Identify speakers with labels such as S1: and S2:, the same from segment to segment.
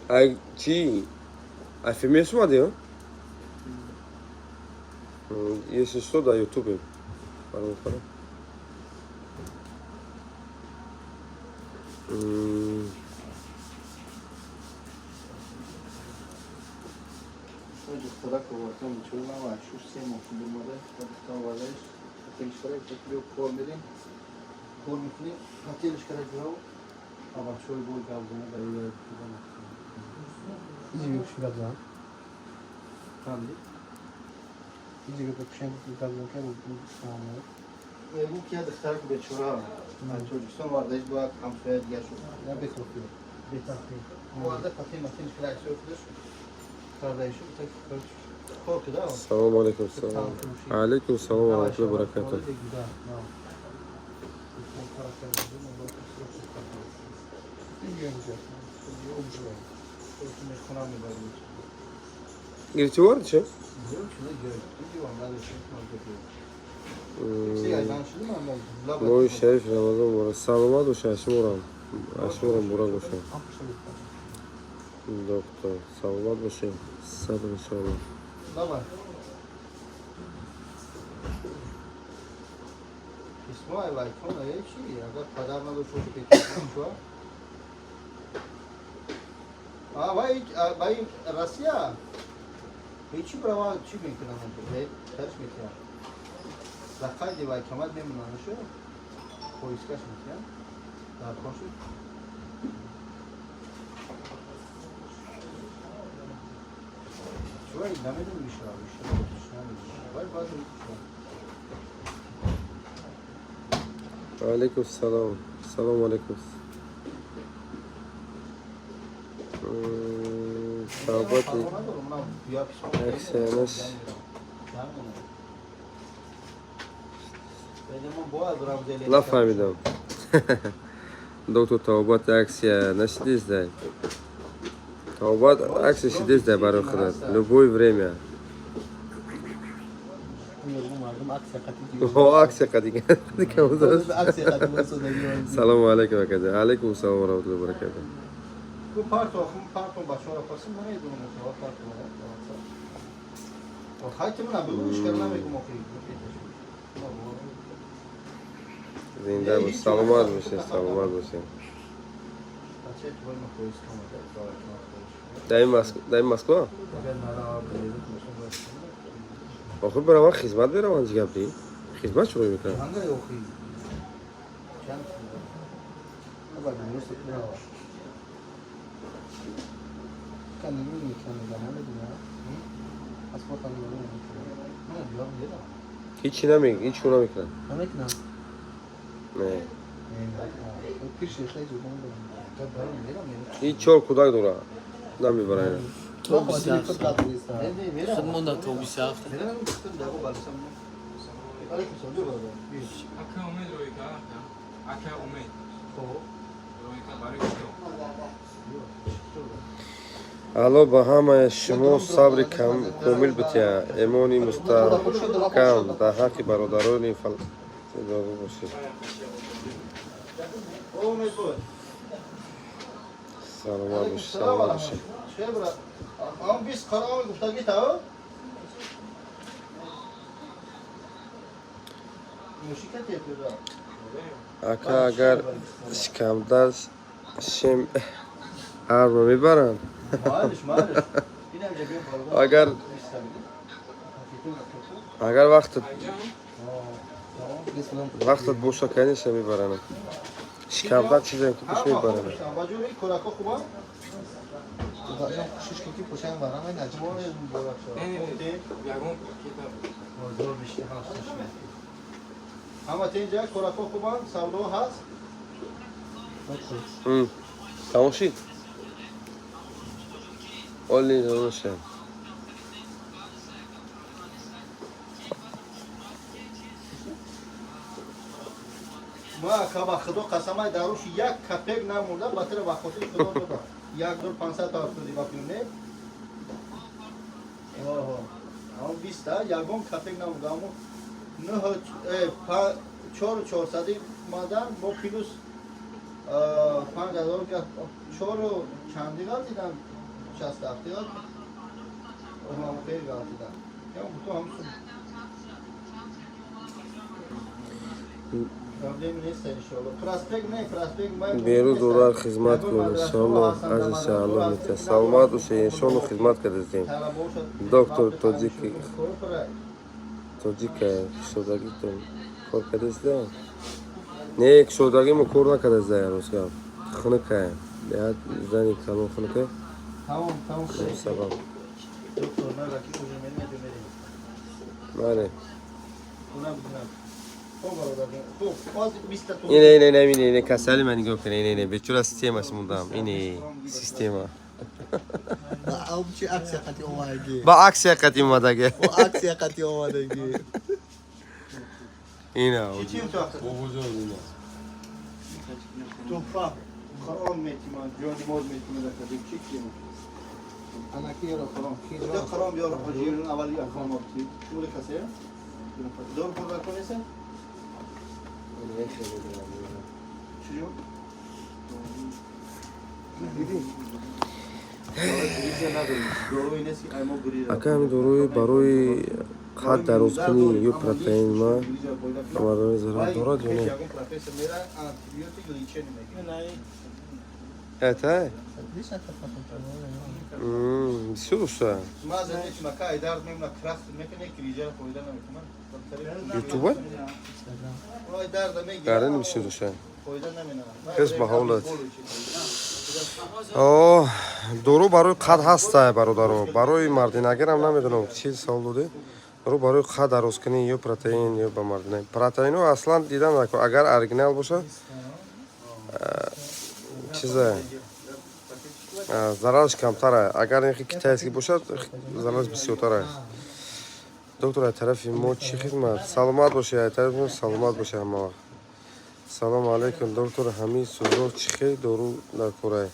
S1: Ай чи? Ай ФМС омадӣ? Если что, да, Ютубе. Бародар.
S2: Кор мерем, кор мекунем, хотелиш кара ҷурав, а бачаҳои бой гап зана дар
S3: Изи гап зан.
S2: Фаҳмидӣ?
S3: Изи гап пушен гап зан ка.
S2: Мегӯ ки я духтараки бечора аз Тоҷикистон овардаиш, бояд ҳамсоя дигар шуд.
S3: Я бетофи.
S2: Бетахти оварда, патин матинш кара аксои худаш кардаишу, кор кида.
S1: Салом алейкум, салом. Алейкум салом ва раҳматуллоҳи ва баракатуҳ. Гирифти ворд чи? Моҳи шариф Рамазон муборак. Саломат бошед, ашморам. Ашморам муборак бошад. Доктор, саломат бошед. Сабр иншоаллоҳ.
S2: Давай. Письмо ай вайкон ай чи? Агар падар надошт бошад, петушва. А вай вай Россия. Ҳеҷи права чӣ мекунам? Тарш мекунам. Дар қайди вайкомат мемонашу. Поискаш мекунам. Дар кошу. Чувай, намедонам вишра, вишра, намедонам. Вай баъд вишра.
S1: Алейкум салом. Салом алейкум. Тавбати аксия нас. Нафаҳмидам. Доктор, тавбат аксия нашидиздай. Тавбат аксия шидиздай барои худат. Любое время. О, аксия қадига. Салому алейкум, акаҷон. Алейкум салом ва раҳматуллоҳи ва баракатуҳ.
S2: Парту, парту, бачаҳоро пасим, намедонам, парту. Хайти мана бигӯ, ишкар намегум охи.
S1: Зинда бош, саломат бошед, саломат бошед. Дар ин Москва? Охир бараван хизмат мераванд, чӣ гап ди? Хизмат чӣ мекунанд?
S2: Чанд охи? Чанд? Аба, дуруст брава.
S3: Кани мекунам, намедонам. Паспорт намедонам.
S2: Не, биём дедам.
S1: Ҳичи намег, ҳеч кор намекунанд.
S3: Намекунам.
S1: Не.
S3: Пирши хеле зуд намедонам.
S1: Ҳеч чор кӯдак дора. Намебаранд.
S4: То 27. Худ монда то 27.
S5: Ака Умед ройка, ака. Ака Умед. Ройка барои что?
S1: Алло ба ҳамаи шумо сабри комил бития, эмони мустаҳкам дар ҳаққи бародарони фаластин дода бошед. Саломат бошед, саломат бошед.
S2: Он 20 қароми гуфтагӣ та? Мушика тепюда.
S1: Ака, агар шикамдард шем арма мебаранд?
S2: Майлиш, майлиш. Инам ҷа биё.
S1: Агар вақтат боша, конечно, мебаранд. Шикамдард чизем ки боша, мебаранд.
S2: Баҷури корако хуба?
S3: Кӯшиш кун ки пӯшаем барам ай наҷиб.
S5: Не, ягон пакета.
S2: Бозор бишти ҳаст. Ҳама тенҷа, корако хубанд, савдо ҳаст?
S1: Тамом шид? Оли доноша.
S2: Ма ка ба худо қасамай, даруш як капек намурда, ба тира ба хотири худо додам. 1500 та афтоди ба пюне. Оҳо. 20 ягон капек намуда, аммо 4 400 мадан бо плюс 5000 чору чанди ғалтидан, 67 ғалт, хел ғалтидан. Бутун ҳам проблем нест, иншоалло. Проспект не, проспект.
S1: Берӯз дорар, хизмат кун, иншоалло. Азиз, алло мета, саломат боше, иншоалло, хизмат кардастем. Доктор тоҷики тоҷика кушодагитон кор кардастда? Не, кушодагимо кор накардастда, рост гап, хунукая, беҳад зани калон хунукая.
S2: Тамом, тамом.
S1: Сабаб.
S2: Доктор, нараки уже мерем.
S1: Бале.
S2: Хона бинам. Хоб, бародар, хоб, ҳозир 20 та.
S1: Ине, ине, ине, ине, ине, касали ман нигоҳ кун, ине, ине, бечора, системаш мондам, ине система.
S3: Чи акция қати омадагӣ?
S1: Ба аксия қати омадаги.
S3: Акция қати омадагӣ.
S1: Ина.
S2: Чӣ то?
S1: Бобоҷон, ина.
S2: Туҳфа Қуръон метиман, ҷони моз метиман, закадим чӣ ким?
S3: Анакиро
S2: Қуръон. Қуръон биёр, ҳоҷирун аввали афғон мо бити. Пули касе? Дор хӯрда конеса? Чӣ ҷо? Дидӣ?
S1: Ака, ҳамин дорои барои қад дарозкунӣ ё протеин ма мардони зарар дорад ё не? Это? Бисёр уста. Ютуба? Гарани бисёр уста. Хес ба ҳолат. О, дору барои қад ҳаста, бародаро. Барои мардинагирам намедонам, чӣ савол додӣ? Дору барои қад дарозкунӣ ё протеин ё ба мардина. Протеино аслан дидан накун. Агар оригинал бошад, чиза зарараш камтара. Агар ин китайский бошад, зарараш бисёртара. Доктор, аз тарафи мо чӣ хизмат? Саломат бошед, аз тарафи мо саломат бошед ҳама вақт. Салому алайкум, доктор, ҳамин сӯзок чӣ хел дору дар корае?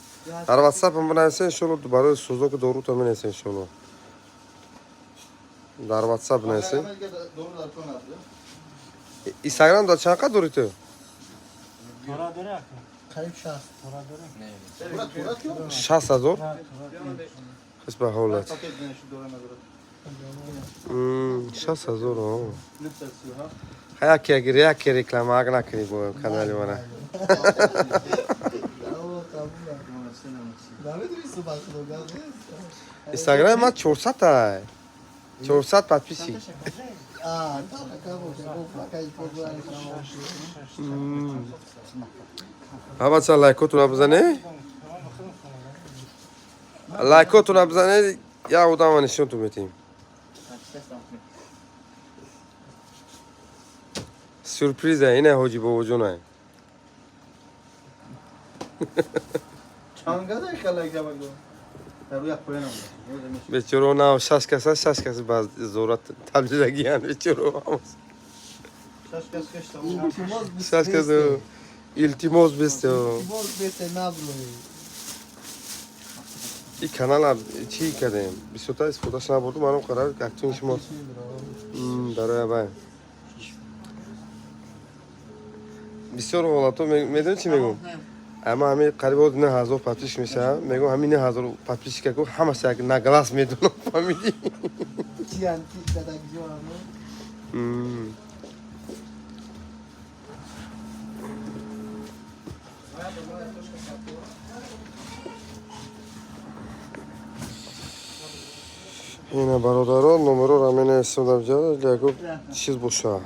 S1: Дар ватсап бинависед, иншоалло, барои сӯзоку доруто менависед, иншоалло. Дар ватсап бинависед. Инстаграм дар чанд қад дорӣ ту?
S3: Қариб 60.
S1: 60 000? Хис ба ҳолат. 60 000. Яке яке реклама ак накунӣ бо канали мана.
S3: Намедонӣ, субҳ худо.
S1: Инстаграми ман 400-та, 400 подписчик.
S3: А, така боша, гуфт,
S1: Ҳа, бача, лайкотона бизане, лайкотона бизане, як одама нишонтон метиҳем. Сюрприза, ина ҳоҷи бобоҷона.
S2: Чанд газа хелак жабак дар рӯя поянам.
S1: Бечоро, на шаш каса, шаш кас ба зора таблидагиян, бечоро.
S2: Шаш кас кашта.
S1: Шаш кас, илтимос, бесте.
S3: Илтимос, бесте, наброи.
S1: И канала чӣ кардем, бисёртар истифодаш набурдум, манам қарар активни шумо барои абай бисёр ҳолатҳо. Медонӣ, чӣ мегӯм? Ама ҳами қариб 9000 подписчик мешавам, мегӯм, ҳамин 9000 подписчика ку ҳамаш як на глаз медонам, фаҳмидӣ?
S3: Киян, ки дадакҷонану?
S1: Ина, бародарон, номероро менависем дар ҷа, ягон чиз боша,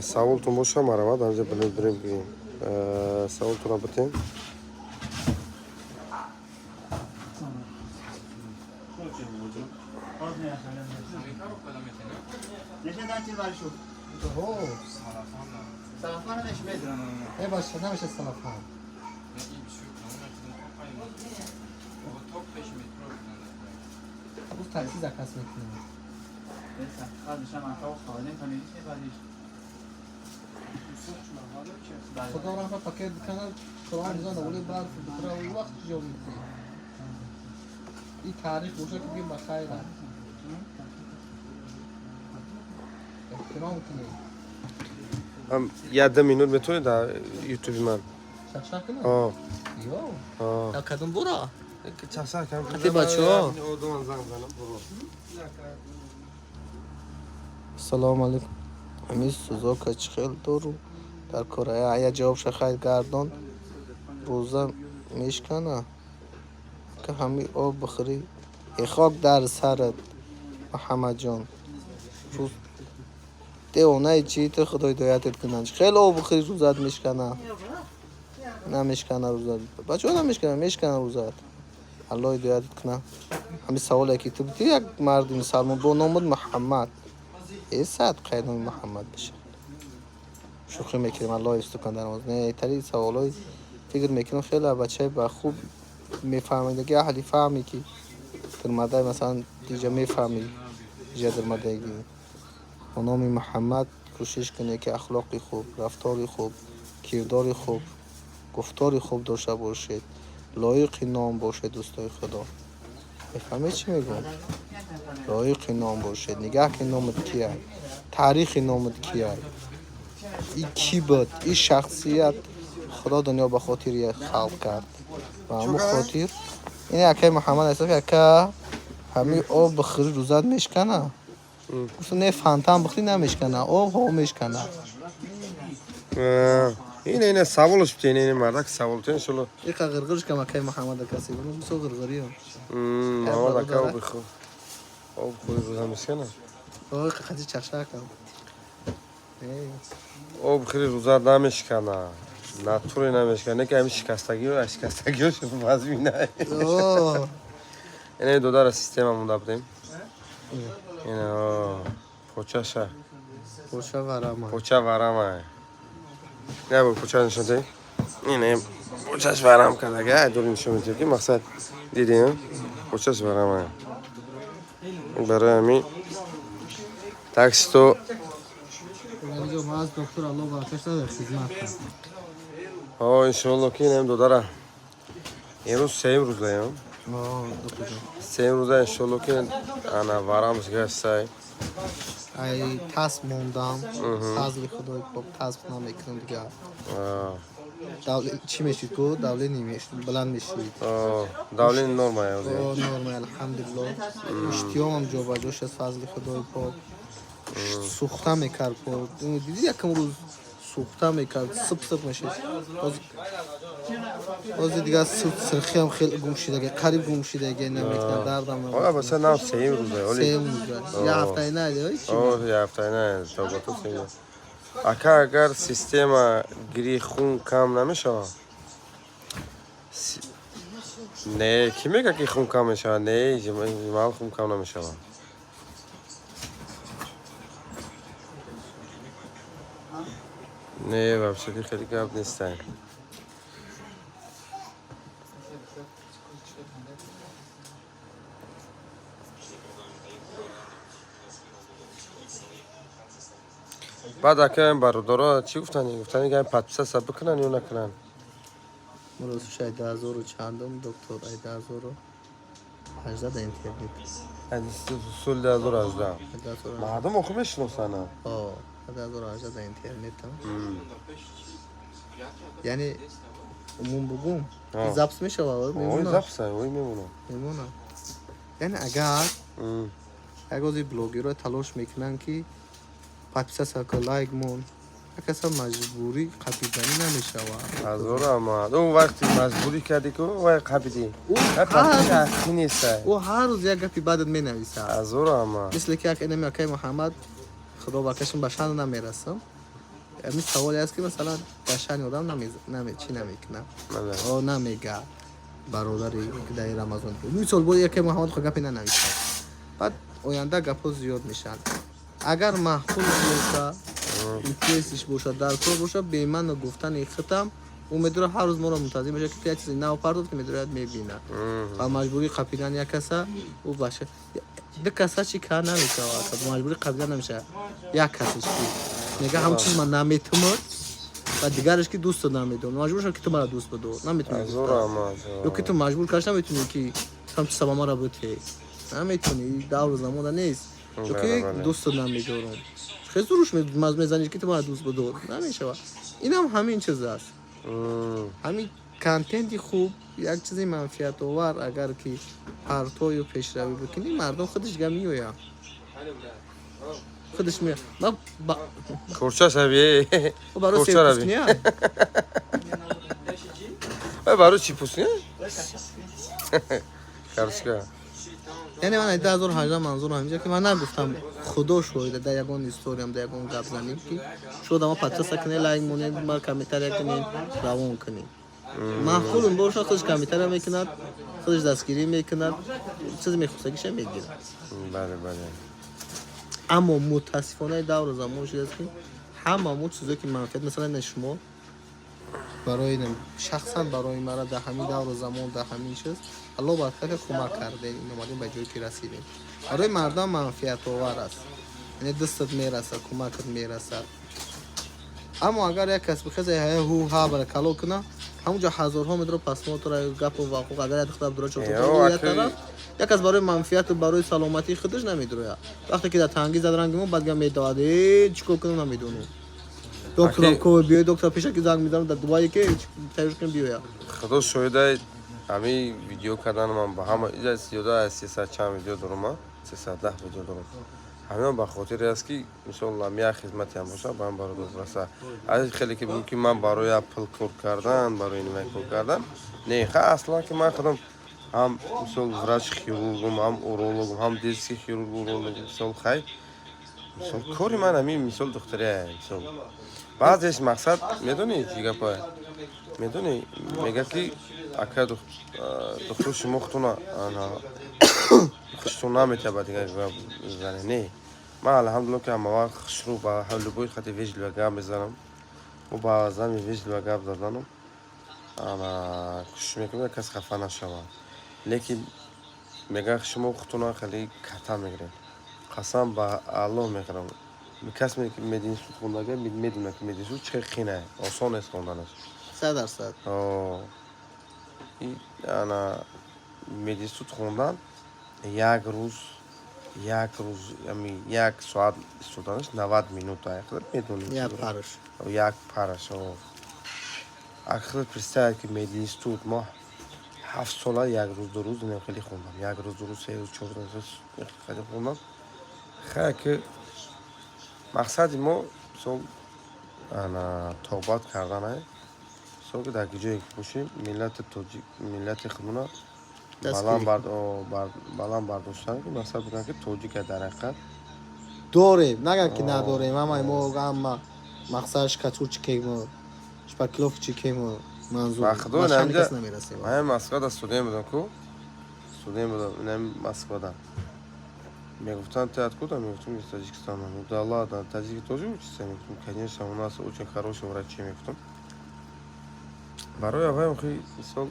S1: саволтон боша, марамад, ҳамҷа бирем бигем, саволтонро битем.
S3: Ҳо.
S2: Салафан медонам.
S3: Э, баша, намеша салафан.
S5: Не, и бисёр калон накидам, то пеш метро.
S3: Гуфт, такси заказ мекунем.
S2: Хадишам ака холодильник панелиш.
S3: Худо раҳмат, пакет бикана, Қуръон бизан, вале барф битра, вақт ҷо мекунем. Ин таърих боша ки бигем ба хайр аст. Эҳтиром кунед.
S1: Як ду минут метавонед дар ютуби ман?
S3: Шахшах кунам?
S1: О.
S3: Ё.
S1: О.
S3: Я кадом бура?
S1: Чахшах кам.
S3: Ати бачаҳо.
S1: Одаман занг занам.
S3: Салому алейкум. Ҳамин сузока чӣ хел дору дар кора? Я ҷавобша хайр гардон. Рӯза мешкана? Ка ҳами об бихӯрӣ. Э, хок дар сарат, Муҳаммадҷон. Рӯз девонаи чӣ ту, худо ҳидоятат кунад. Хеле об бихӯрӣ, рӯзат мешкана? Намешкана рӯзат. Бачаҳо, намешкана, мешкана рӯзат. Аллоҳ ҳидоятат кунад. Ҳамин саволе ки ту бидӣ, як марди мусалмон бо номуд Муҳаммад. Э, сад қайд номи Муҳаммад бошад. Шӯхӣ мекунем, Аллоҳ ҳифзту кунад дар намоз. Не, тари саволҳои фикр мекунам, хеле бачаи ба хуб мефаҳмидаги, аҳли фаҳме ки дармадай, масалан, диҷа мефаҳмӣ, диҷа дармадаги. Бо номи Муҳаммад кӯшиш кунед, ки ахлоқи хуб, рафтори хуб, кирдори хуб, гуфтори хуб дошта бошед, лоиқи ном бошед, дӯстои худо. Мефаҳмед, чӣ мегӯям? Лоиқи ном бошед. Нигаҳ ки номат кияй, таърихи номат кияй, и кӣ буд, и шахсият. Худо дунё ба хотири халқ кард ва ҳамун хотир ин акаи Муҳаммад ҳисоб. Ака, ҳамин об бихӯрӣ, рӯзат мешкана? Гуфт, не, фонтан бихӯрӣ, намешкана, об ҳо мешкана.
S1: Ина, ина саволш бите, ина, ина мардак савол бите, иншолло.
S3: Иқа ғирғирш кам, акаи Муҳаммад, акаси бисо ғирғириям.
S1: Муҳаммад ака, об бихӯр. Об хӯри, рӯза мешкана?
S3: Иқа қати чаша кам.
S1: Об хӯри, рӯза намешкана. Натуре намешкана. Не ки ҳамин шикастагиҳо, шикастагиҳо вазмина. Ина додара система монда будем. Ина почаша.
S3: Поча варама.
S1: Поча варама. Не бо поча нишон диҳ. Ина почаш варам кардага, ай дури нишон медиҳ, ки мақсад дидем, почаш варама. Барои ҳамин так что
S3: Аз доктор Алло баракаш надор, хизмат кард.
S1: О, иншоалло, ки инам додара. Имрӯз сеюм рӯзаем. Сеюм рӯза, иншоалло, ки ана варамш гаштай.
S3: Ай тасб мондам, фазли худои пок, тасб намекунам дигар. Чӣ мешид ку, давление мешид, баланд мешид.
S1: Давление норма.
S3: Норма, алҳамдулилло. Иштиёмам ҷобаҷо шуд, фазли худои пок. Сӯхта мекард по, диди, якам рӯз сӯхта мекард, сип сип мешид. Ҳозир дигар сирхиам хеле гум шидаги, қариб гум шидаги, намекунад, дардам.
S1: Оя, бача, нав сеюм рӯза.
S3: Сеюм рӯза, як ҳафтаи на.
S1: Як ҳафтаи на, тобато сеюм. Ака, агар система гирӣ, хун кам намешавад? Не, кӣ мега, ки хун кам мешавад? Не, мал хун кам намешавад. Не, вообще хеле гап нестай. Баъд, ака, бародаро чӣ гуфтанд? Гуфтанд, ки подписаться бикунанд ё накунанд?
S3: Ростш, ай 2000 чандум, доктор, ай 2018 да интернет.
S1: Соли 2018 мардум охир мешиносанд.
S3: 2018 да интернетам. Яъне умум бугум, запись мешавад?
S1: Запись ой мемонад.
S3: Мемонад. Яъне агар як ози блогерро талош мекунанд, ки подписаться ка, лайк мон, каса маҷбурӣ қапиданӣ намешавад.
S1: Ҳазор раҳмат. Ӯ вақти маҷбурӣ кардӣ ку, вай қапидӣ. Неста.
S3: Ӯ ҳар рӯз як гапи бадат менависад.
S1: Ҳазор раҳмат.
S3: Мисле ки як инами акаи Муҳаммад, худо баркашам, ба шаън намерасам. Ҳамин саволе аст, ки масалан дар шаъни одам чӣ намекунад, намега. Бародари дар Рамазон мисол бо якаи Муҳаммад хо гапе нанависад, баъд оянда гапҳо зиёд мешаванд. Агар маҳқул боша, интересиш бошад, дар кор боша, бемаъно гуфтани хитам, ӯ медора ҳар рӯз моро мунтазир мешавад, ки ту як чизи нав пардохти, медорад, мебинад. Ва маҷбурӣ қапидан як каса, ӯ баша ду каса чӣ кар намешавад, маҷбурӣ қапидан намешавад. Як касаш ки мега, ҳамон чиз ман наметумад, ва дигараш ки дӯстат намедорам, маҷбур шавад, ки ту маро дӯст бидор, наметунӣ. Ё ки ту маҷбур кард, наметунӣ, ки Там чиса ба мара бите, наметонӣ, давру замона нест, чунки дӯстат намедорам. Хеле зуруш мезанӣ, ки ту бояд дӯст бидор, намешавад. Инам ҳамин чиз аст. Ҳамин контенти хуб як чизи манфиатовар, агар ки партою пешравӣ бикунӣ, мардум худаш га меояд, худаш меояд.
S1: Курча шави.
S3: Барои сепускния.
S1: Барои чӣ пускния? Карчка.
S3: Яъне ман 2018 манзурам ҳаминҷа, ки ман нагуфтам, худо шоҳида, дар ягон историям, дар ягон гап занем, ки шумо ма подписка кунед, лайк монед, ма комментария кунед, равон кунед. Маъқулм бошад, худаш комментария мекунад, худаш дастгирӣ мекунад, чизи мехостагиша мегирад.
S1: Бале, бале.
S3: Аммо мутаассифона давру замон шудааст, ки ҳама мо чизое ки манфиат, масалан, на шумо барои, шахсан барои мара дар ҳамин давру замон, дар ҳамин чиз Алло бараката кӯмак кардем, ин омадем, ба ҷое ки расидем, барои мардам манфиатовар аст, яъне дастат мерасад, кӯмакат мерасад. Аммо агар як кас бихеза, ҳу ҳа бара кало куна, ҳамунҷо ҳазорҳо метро просмотра, гапу вақуқ. Агар як духтар дура як тараф, як кас барои манфиату барои саломатии худаш намедурояд. Вақте ки дар танги зад ранги мо, баъд га медавад: «Э, чӣ кор кунам, намедонам, докторам ко биёй, доктор пешаки занг мезанам, дар Дубае ки тайёр кунем, биёя».
S1: Худо шоҳида, ҳамин видео кардан ман ба ҳама иҷа зиёда аз 300 чанд видео дорам, ман 310 видео дорам. Ҳамин ба хотире аст, ки мисол як хизмате ҳам боша, ба ҳам бародар раса. Аз хеле ки бигӯм, ки ман барои пул кор кардан, барои ин кор кардан не, ха, аслан ки ман худам ҳам мисол врач хирургум, ҳам урологум, ҳам детский хирург, уролог. Мисол, хай, мисол, кори ман ҳамин, мисол, духтария. Мисол, баъзеш мақсад, медонӣ чӣ гапа, медонӣ, мега, ки ака духтур, шумо худтона хуштон наметиҳад ба дигар гап зане. Не, ман, алҳамдулилла, ки ҳама вақт хушрӯ, ба любой хати вежливо гап мезанам. Мо ба зани вежливо гап заданам ана кӯшиш мекунам, кас хафа нашавад. Лекин мега, шумо худтона хеле ката мегиред. Қасам ба Аллоҳ мехӯрам, кас мединститут хондага медонад, ки мединститут чӣ хел қинае, осон нест хонданаш.
S3: 100%.
S1: Ана мединститут хондан як рӯз, як рӯз, ами як соат истоданаш 90 минута, медонӣ.
S3: Як параш.
S1: Як параш. Ахир представь, ки мединститут мо 7 сола як рӯз, 2 рӯз инам хеле хондам, як рӯз, 2 рӯз, 3 рӯз, 4 рӯз хеле хондам. Хай, ки мақсади мо, мисол, ана тобат карданае, мисол, ки дар ҷое ки бошем, миллати тоҷик, миллати худмона баланд бардоштан, ки мақсад бикунад, ки тоҷика дар ҳақиқат
S3: дорем, нагар ки надорем. Ҳамаи мо, ҳама мақсадаш катур чикемо, шпаклёвка чикемо, манзур кас намерасем.
S1: Ман Москвада студент будам ку, студент будам, инами Москвада мегуфтанд: «Ты откуда?» Мегуфтам: «Из Таджикистана». «Ну да ладно, таджики тоже учатся?» Мегуфтам: «Конечно, у нас очень хорошие врачи», мегуфтам. Барои авваем хи, мисол,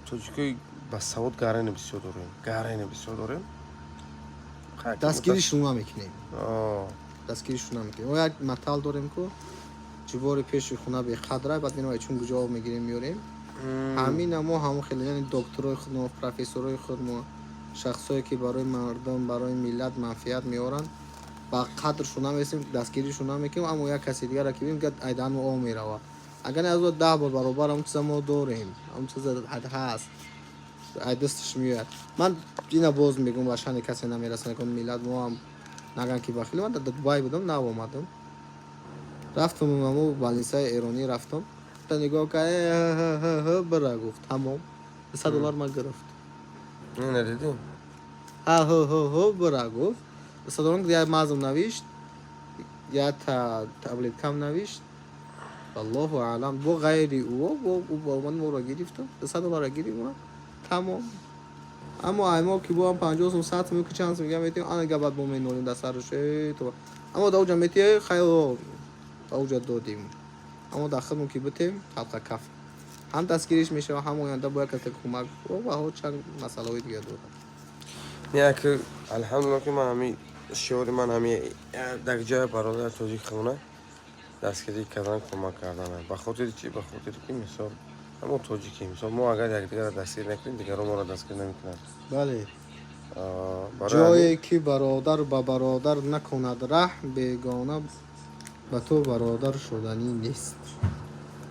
S1: тоҷикои басавод гарани бисёр дорем, гарани бисёр дорем.
S3: Дастгиришон намекунем, дастгиришон намекунем. Мо як матал дорем ку: ҷувори пеши хона беқадра, баъд минавай чун ҷавоб мегирем, меорем. Ҳамина мо ҳамон хеле, яъне докторои худмо, профессорои худмо, шахсое ки барои мардум, барои миллат манфиат меоранд, ба қадршон намерасем, дастгиришон намекунем. Аммо як каси дигарро ки бинем, айдаҳан мо об меравад. Агар аз 10 бор баробар ҳамон чиза мо дорем, ҳамон чиза ҳаст, ай дасташ меояд. Ман ина боз мегӯм, ба шани касе намерасам, миллат мо ҳам наган, ки бахили. Ман дар Дубай будам, нав омадам, рафтам амо больницаи эронӣ рафтам, та нигоҳ кард, бира, гуфт, тамом, 100 доллар ман гирифт.
S1: Надидӣ?
S3: Ҳа, ҳ ҳ ҳ, бира, гуфт, 100 доллар, як мазм навишт, як таблеткам навишт, валлоҳу аълам, бо ғайри ӯ бо омад моро гирифтам, 100 доллара гирифт, тамом. Аммо ай мо ки бо ҳам 50 сум, 100 сум, ки чанд сум дига метиҳем, ана гап, баъд мо менолем дар сараш. Аммо дар уҷа метиҳ, хайр, дар уҷа додем, аммо дар худмон ки битем, талқа каф ҳам дастгириш мешавад, ҳам оянда бояд касе кӯмак ва чанд масъалаҳои дига дорад.
S1: Не, ки алҳамдулилла, ки ман ҳами шиори ман ҳами дар ҷоя бародар тоҷик хона дастгирӣ кардан, кӯмак кардан. Ба хотири чӣ? Ба хотири ки, мисол, Мо тоҷикем, мисол, мо агар якдигарро дастгирӣ накунем, дигарон моро дастгирӣ намекунанд.
S3: Бале.
S1: Барои
S3: Ҷое ки бародар ба бародар накунад раҳм, бегона ба ту бародар шуданӣ нест.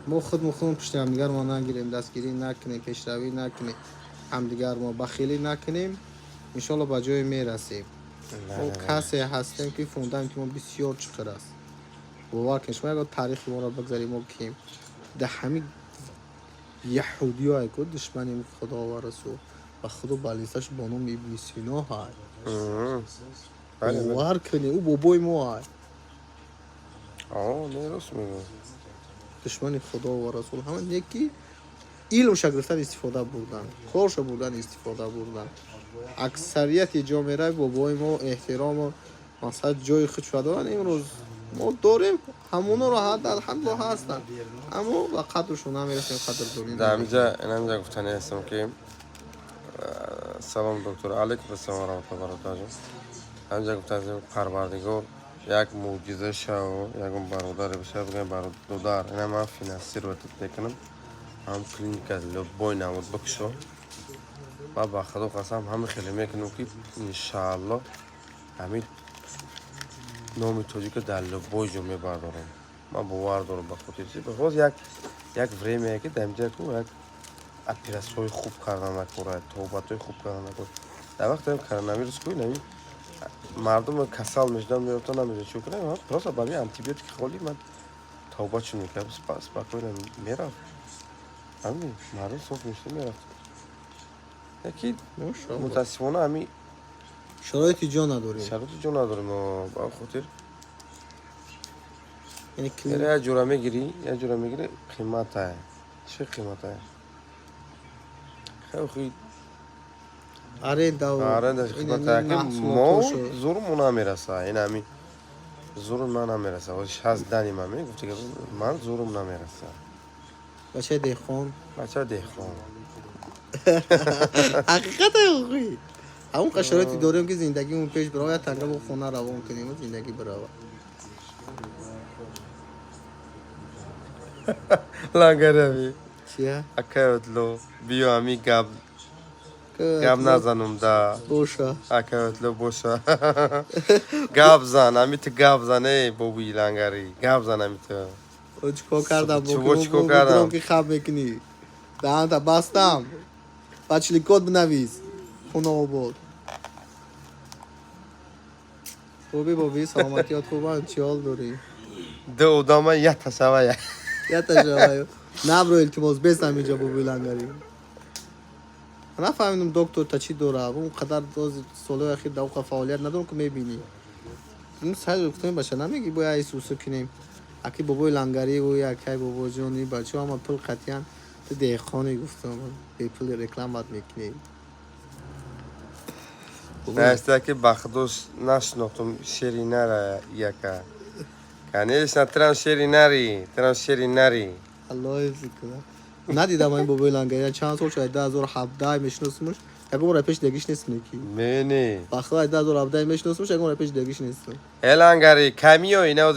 S3: Мо худмо худмо пушти ҳамдигар мо нагирем, дастгирӣ накунем, пешравӣ накунем, ҳамдигар мо бахилӣ накунем, иншоалло ба ҷое мерасем. Мо касе ҳастем, ки фундаменти мо бисёр чуқур аст. Бовар кунед, шумо ягон таърихи моро бигзаред, мо кием. Дар ҳамин яҳудиёе ку душмани Худо ва Расул ба Худо балисаш бо номи Ибни Сино ҳай.
S1: Бале, бале.
S3: Бовар кунед, ӯ бобои мо ҳай.
S1: О, не, рост мегӯ.
S3: Душмани Худо ва Расул ҳама не ки илмша гирифтан, истифода бурдан, корша бурдан, истифода бурдан. Аксарияти ҷомеаи бобои мо эҳтирому масалан ҷои худшо доранд. Имрӯз мо дорем ҳамоноро, алҳамдулилла, ҳастанд, аммо ба қадршон намерасем, қадрдонӣ
S1: Дар
S3: намекунем.
S1: ҳаминҷа, инаминҷа гуфтанӣ ҳастам, ки салом, доктор, алайкум ассалом ва раҳматуллоҳи ва баракатуҳ. Ҳаминҷа гуфтаам, Парвардигор як мӯъҷиза шав, ягон бародаре бишав, бигӯям: бародар, ина ман финансировать мекунам, ҳам клиника любой намуд бикушо. Ма ба Худо қасам, ҳама хеле мекунам, ки иншаалло ҳамин номи тоҷика дар любой ҷо мебардорам. Ман бовар дорам, ба хотири чи боз як время ки дар инҷа ку як оператсияҳои хуб кардан накора, тобатҳои хуб кардан накора. Дар вақти коронавирус ку инами мардум касал мешудан, меёфтан, намедонам чӣ кунам, просто ба ми антибиотики холӣ ман тавбатшон мекардам, спокойно мерафт. Ҳамин мардум соф мешуда мерафт. Яки мутаассифона ҳами
S3: Шароити ҷо надорем.
S1: Шароити ҷо надорем, ба хотир
S3: Яъне
S1: як ҷура мегирӣ, як ҷура мегирӣ, қиматае, чӣ қиматае, хеле.
S3: Аренда.
S1: Аренда қиматае, ки мо зурмон намераса, ин ҳами зурм ман намераса. Шаст дани ман мегуфти, ман зурм намераса.
S3: Бачаи деҳқон.
S1: Бачаи деҳқон.
S3: Ҳақиқата, ҳамон қа шароите дорем, ки зиндагимон пеш бирава, як танга бо хона равон кунем, зиндагӣ бирава.
S1: Лангарави.
S3: Чия?
S1: Акаётло, биё, ҳами гап гап назанум да.
S3: Боша.
S1: Акаётло, боша, гап зан, ҳами ту гап зан, эй бобуи лангари, гап зан, ҳами ту.
S3: Чикор кардам?
S1: Чико кардам?
S3: Ки хаб мекунӣ, даҳанта бастам, ба чиликот бинавис, хунаобод. Боби, боби, саломатиёт хубанд? Чӣ ҳол дорӣ?
S1: Ду одама яташавая.
S3: Яташавая. Набро, илтимос, бесам инҷа. Боби лангари, нафаҳмидам, доктор та чӣ дора, он қадар солҳои ахир дар оқа фаъолият надорам, ки мебинӣ. Сай гуфтем, бача, намеги, бояд исусу кунем. Аки бобои лангари, акай бобоҷони, бачаҳо ҳама пул қатъиян, ту деҳқони, гуфтам, бепули рекламат мекунӣ.
S1: Наиста, ки ба худо нашинохтум, шери нара яка. Конечно, трам шери нари, трам шери нари.
S3: Аллоҳ ҳифз кунад. Надидам ин бобои лангари, чанд сол шуд, 2017 мешиносимуш, ягон бора пеш дагиш нестм ки.
S1: Не.
S3: Ба худо, 2017 мешиносимуш, ягон бора пеш дагиш нестм.
S1: Э, лангари, камиёй, на,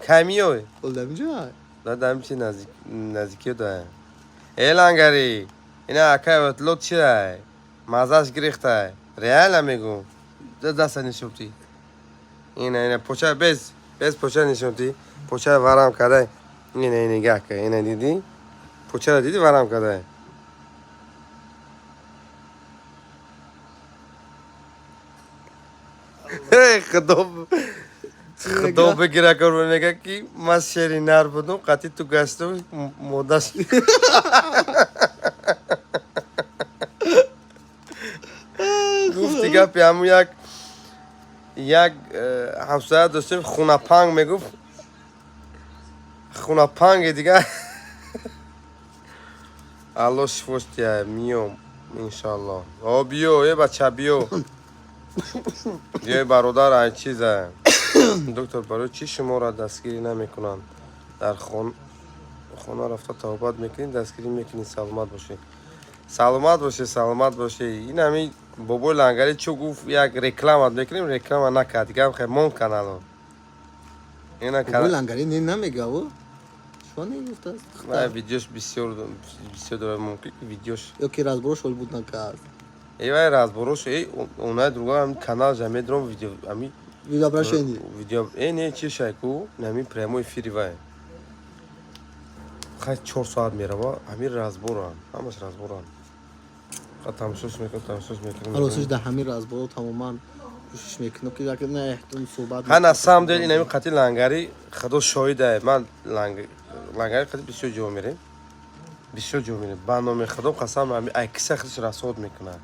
S1: камиёй.
S3: Ол дар инҷа?
S1: Да, дам чи наздик наздикиё да. Э, лангари, ина акай лот чирай? Мазаш гирифтай. Реально мегӯ. Даста нишонти. Ина, ина поча без, без поча нишонти. Поча варам кардай. Ина, ина нигаҳ кар. Ина дидӣ? Почаро дидӣ, варам кардай. Эй, Худо, Худо бигира, кор мега, ки ман шери нар будум, қатъи ту гашту модаш. Гуфти гапи ҳамун як ҳамсоя доштем, хунапанг мегуфт, хунапанге дига. Алло шифош диҳад, миём иншалло. О, биё, э бача, биё, биёй, бародар, ай чиза. Доктор, барои чӣ шуморо дастгирӣ намекунанд? Дар хона рафта тавбат мекунӣ, дастгирӣ мекунӣ. Саломат бошӣ, саломат бошӣ, саломат бошӣ. Ин ҳами бобои лангари чӯ гуфт, як рекламат мекунем, реклама накард, дигар хе мон канало. Ина
S3: Бобои лангари не намегаву. Москва не гуфтааст.
S1: Вай видеош бисёр бисёр дорад, мумкин ки видеош.
S3: Ё ки разборош ҳол буд накард.
S1: Эй, вай разборош, эй, онай друга ҳами канал жа медром видео ами.
S3: Видеообращение.
S1: Видео, э, не, чи шайку, нами прямой эфири вай. Хай 4 соат мерава, ҳами разборам, ҳамаш разборам. Ха тамошош мекунам, тамошош мекунам.
S3: Ростиш, дар ҳамин разборо тамоман кӯшиш мекунам, ки як на эҳтиром суҳбат.
S1: Ха, на самом деле, инами қати лангари, худо шоҳида, ман лангари қати бисёр ҷо мерем. Бисёр ҷо мерем. Ба номи худо қасам, ҳами айкиса худаш расход мекунад.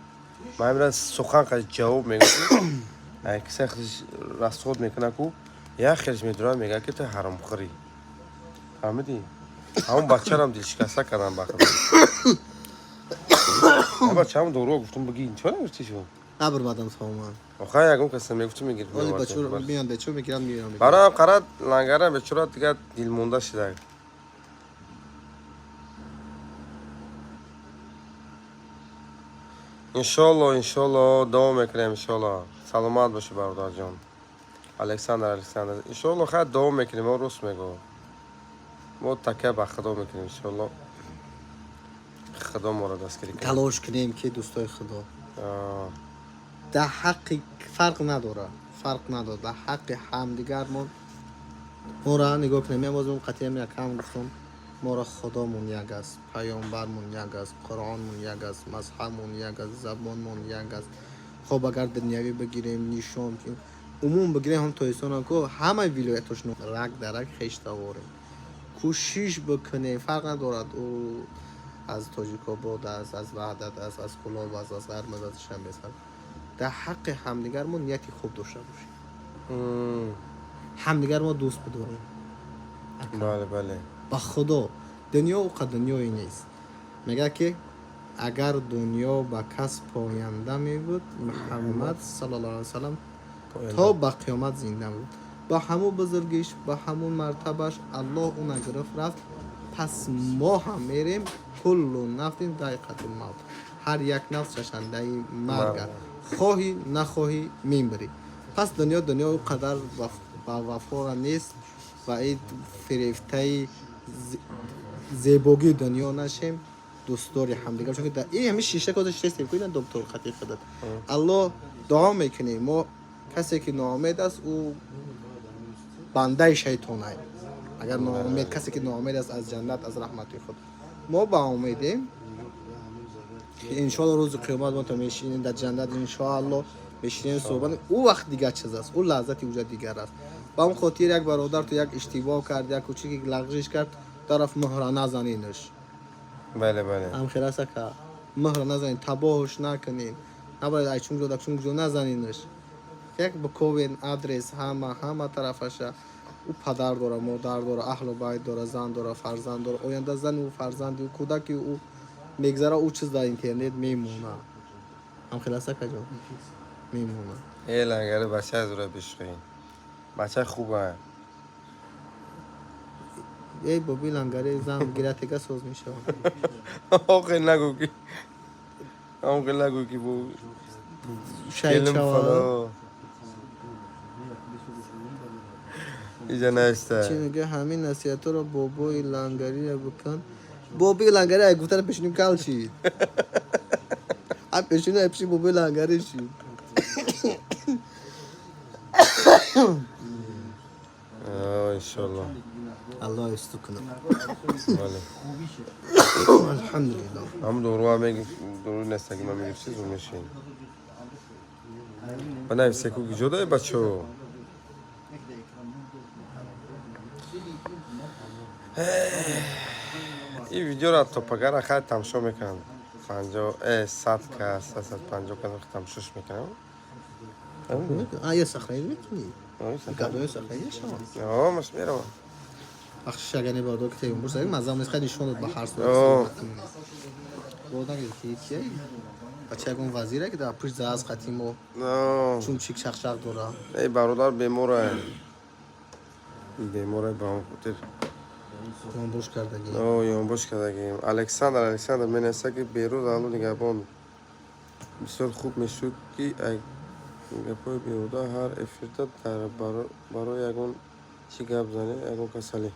S1: Ман ҳамира сухан қати ҷавоб мегӯям. Айкиса худаш расход мекунад ку, як хелш медурад, мегӯяд, ки ту ҳаромхӯрӣ. Фаҳмидӣ? Ҳамон бачарам дилшикаста кардам ба худо. Бача ҳамон доруо гуфтум, бигӣ, чӣ нагуфтӣ шумо?
S3: Набурмадам тамоман.
S1: Охай ягон каса мегуфту, мегирифт.
S3: Оли бачаро меянд, бечо мегиранд, меянд.
S1: Бароям қарат лангара бечора дигар дилмонда шуда. Иншолло, иншолло, давом мекунем, иншолло. Саломат бошӣ, бародарҷон. Александр, Александр. Иншолло, хайр, давом мекунем, мо рост мегӯ. Мо такя ба худо мекунем, иншолло. Худо моро дастгирӣ кунад.
S3: Талош кунем, ки дӯстои худо дар ҳаққи фарқ надора, фарқ надора, дар ҳаққи ҳамдигармон моро нигоҳ кунем. Ман боз қатъиям якам гуфтам, моро худомон як аст, паёмбармон як аст, қуръонмон як аст, мазҳабмон як аст, забонмон як аст. Хоб, агар дунявӣ бигирем, нишон умум бигирем, ҳам тоистона ку ҳамаи вилоятошно раг дар раг хештаворем. Кӯшиш бикунем, фарқ надорад, ӯ аз Тоҷикобод аст, аз Ваҳдат аст, аз Кулоб аст, аз Ғармаз, аз Душанбе аст, дар ҳаққи ҳамдигар мо нияти хуб дошта бошем, ҳамдигар мо дӯст бидорем.
S1: Бале, бале.
S3: Ба худо, дунё уқа дунёе нест. Мегӯяд, ки агар дунё ба кас поянда мебуд, Муҳаммад саллаллоҳу алайҳи васаллам то ба қиёмат зинда буд, ба ҳамун бузургиш, ба ҳамун мартабаш. Аллоҳ уна гирифт, рафт, пас мо ҳам мерем. Куллу нафсин зайқатул мавт, ҳар як нафс чашандаи марг аст, хоҳӣ нахоҳӣ мемирӣ. Пас дунё, дунё ӯ қадар ба вафора нест ва ин фирефтаи зебогии дунё нашем, дӯстдори ҳамдигар, чунки дар ин ҳамин шиша коза шистем ку, ина доктор хати худат аллоҳ дуо мекунем. Мо касе ки ноумед аст, ӯ бандаи шайтонай. Агар ноумед, касе ки ноумед аст аз ҷаннат, аз раҳмати худ, мо ба умедем, ки иншоалло рӯзи қиёмат мо то мешинем дар ҷаннат, иншоалло мешинем суҳбат. Ӯ вақт дигар чиз аст, ӯ лаззати уҷа дигар аст. Ба он хотир як бародар ту як иштибоҳ кард, як кӯчики лағжиш кард, тараф муҳра назанинаш.
S1: Бале, бале.
S3: Ҳам хел аст, ака, муҳра назанин, табоҳш накунин, набояд айчун ҷо дакчун ҷо назанинаш, як биковен адрес ҳама тарафаша. Ӯ падар дора, модар дора, аҳлу байт дора, зан дора, фарзанд дора. Оянда зани ӯ, фарзанди ӯ, кӯдаки ӯ мегзара, ӯ чиз дар интернет мемонад. Ҳам хел аст, акаҷон, мемонад.
S1: Э, лангари бача аз ура бишӯхӣ. Бача хуба.
S3: Эй боби, лангари зан гиратега соз мешавад.
S1: Охе нагӯ ки. Охе нагӯ ки бу.
S3: Шаҳид шавад.
S1: Иҷа нависта.
S3: Чӣ мега? Ҳамин насиҳатҳоро бобои лангария бикун. Бобои лангари ай гуфтана пешиним кал шид, а пешини ай пеши бобои лангари шид.
S1: Иншолло.
S3: Аллоҳ исту кунад.
S1: Бале.
S3: Алҳамдулиллоҳ.
S1: Ҳам доруа меги, дору нестаги ма мегирифти, зур мешин. Ба нависе ку куҷо дай, бачо? Ин видеоро то пагара хай тамошо мекунам. 50, э, 100 кас, 150 кас тамошош мекунам.
S3: А я сохранить мекунӣ? Гадои сохранить мешавад.
S1: О, маш меравам.
S3: Бахшиш, агар не бародар, ки тегум бурса, маззам нест, хай нишон дод ба ҳар сурат. Бодан ки кия? Бача ягон вазире, ки дар пушт заас қати мо чун чик шақшақ дора.
S1: Эй, бародар бемора. Бемора, ба он хотир.
S3: Ёнбош кардагӣ.
S1: О, ёнбош кардагӣ. Александр, Александр менависа, ки Берӯз Алло нигаҳбон. Бисёр хуб мешуд, ки гапҳои беҳуда ҳар эфирда дар барои ягон чӣ гап занӣ, ягон касалӣ.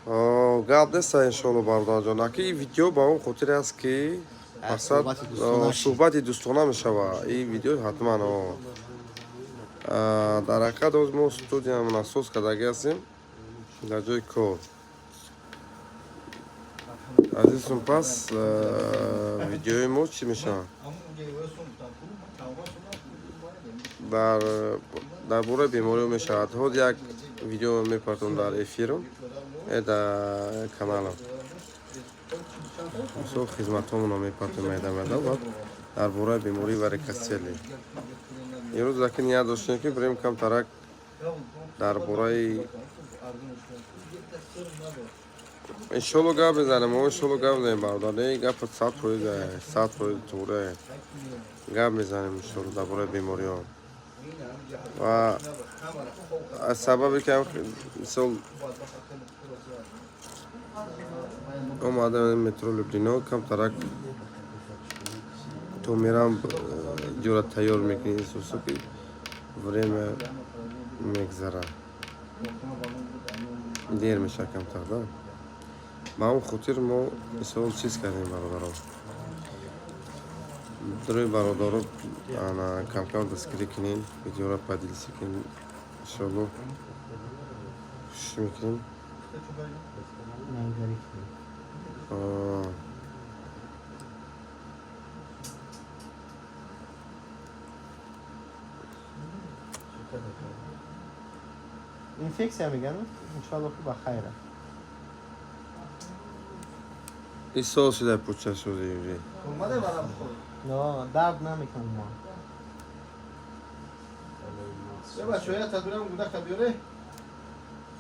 S1: Гап неста, иншоалло, бародарҷон. Аки ин видео ба он хотире аст, ки мақсад суҳбати дӯстона мешава. Ин видео ҳатман дар ҳақиқат ҳоз мо студиямона соз кардагӣ ҳастем дар ҷои кор. Азизон, пас видеои мо чӣ мешавад? Дар бораи бемориҳо мешавад. Ҳоз як видео мепартом дар эфирам, дар каналам. Мисол, хизматҳомонро мепартом майда майда ва дар бораи бемории варикоцеле. Имрӯз аки ният доштем, ки бирем камтарак дар бораи, иншолло, гап мезанем. Мо иншолло гап мезанем, бародар. Не, гапа 100%, 100% туре гап мезанем, иншолло, дар бораи бемориҳо. Ва аз сабабе ки мисол омадам метро Люблино, камтарак то мерам ҷора тайёр мекунӣ, эҳсосо ки время мегзара, дер мешавад камтар да. Ба он хотир мо мисол чиз кардем, бародарон. Дорои бародаро, камкам дастгирӣ кунем, видеоро поделиться кунем, иншоалло, кӯшиш мекунем.
S3: Инфексия меган, иншоалло, ки ба хайра.
S1: Исол шуда пуча шуди.
S3: Но дард намекунад мо.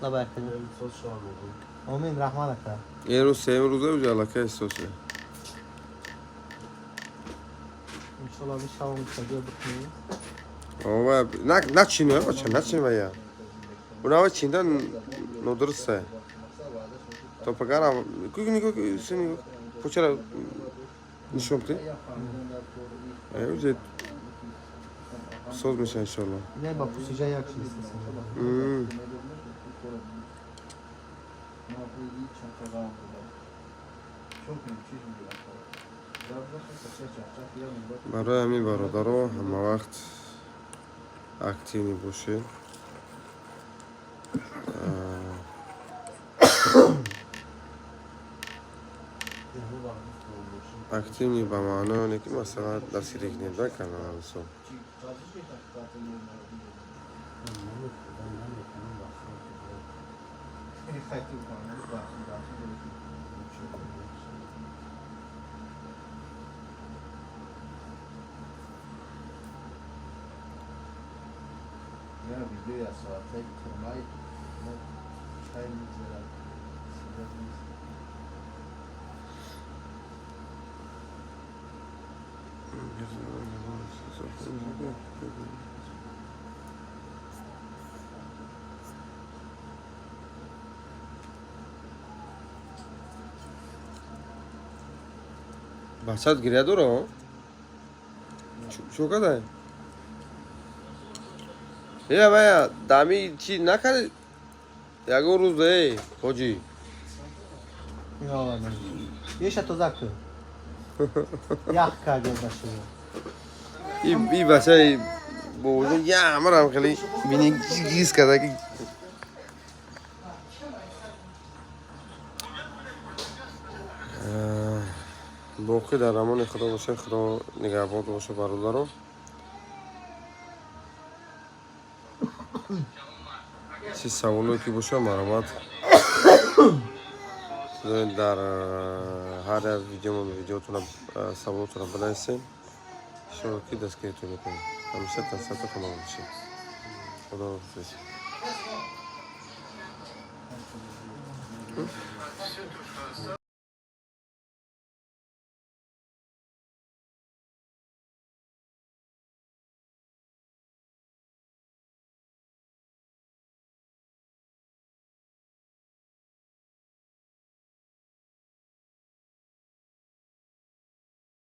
S3: Лабай. Омин, раҳмат, ака.
S1: Ин рӯз сеюм рӯза уже аллакай эҳсос шуда.
S3: Иншоалло, бишавам садия бикунем.
S1: Начин, бача, начин вая. Унава чинда нодуруста. То пагара куки нико сини почера нишон бди. Ай уже соз меша, иншоалло.
S3: Не, ба пусижа як чиз.
S1: Барои ҳамин, бародаро, ҳамавақт активный бошед. Активный ба маънои оне ки, масалан, дастгирӣ кунед да канала, мисол.
S2: Видеои аз соатҳои турмай чай мегзарад.
S1: Бачат гиря дора? Чо кадай? Е, бая, дами чи накарди? Ягон рӯз, эй, ҳоҷӣ.
S3: Еша тоза кун. Ях кард баширо.
S1: И бачаи бобоҷон ямарам хеле бини гиз карда ки. Боқӣ дар амони Худо бошед, Худо нигаҳбон боша, бародаро. Чи саволое ки боша, марҳамат, дар ҳар як видеомон видеотона саволотона бинависем, иншоалло, ки дастгиритон мекунем. Ҳамеша тансиҳату хонавод бошед. Худо ҳофиз.